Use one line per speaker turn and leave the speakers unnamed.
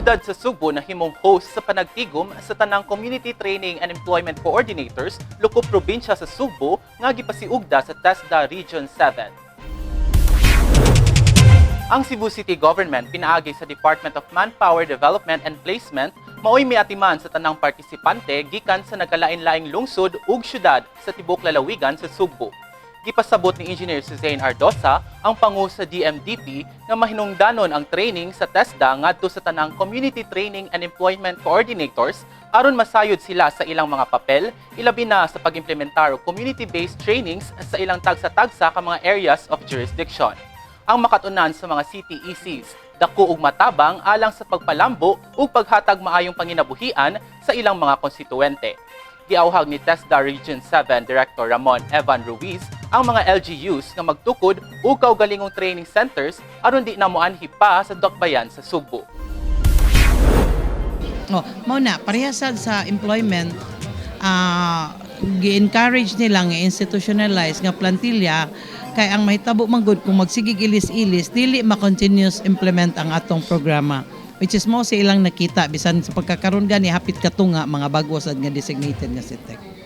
Siyudad sa Sugbo nahimong host sa panagtigom sa tanang Community Training and Employment Coordinators lokop probinsya sa Sugbo nga gipasiugda sa TESDA Region 7. Ang Cebu City Government pinaagi sa Department of Manpower Development and Placement maoy miatiman sa tanang partisipante gikan sa nagkalain-laing lungsod ug syudad sa tibok lalawigan sa Sugbo. Gipasabot ni Engineer Suzanne Ardosa, ang pangu sa DMDP, nga mahinungdanon ang training sa TESDA ngadto sa tanang Community Training and Employment Coordinators aron masayod sila sa ilang mga papel, ilabi na sa pag-implementar og community-based trainings sa ilang tagsa-tagsa ka mga areas of jurisdiction. Ang makatunan sa mga CTECs dako og matabang alang sa pagpalambo ug paghatag maayong panginabuhian sa ilang mga konstituente. Giawhag ni TESDA Region 7 Director Ramon Evan Ruiz ang mga LGUs nga magtukod og kaugalingong training centers aron di na moanhi pa sa dakbayan sa Sugbo.
Oh, mao na pareha sad sa employment, gi-encourage nila nga institutionalize nga plantilla kay ang mahitabo man gud kung magsigig ilis-ilis, dili ma-continuous implement ang atong programa, which is mao sa ilang nakita bisan sa pagkakaron gani hapit katunga mga bago sad nga designated nga CTEC.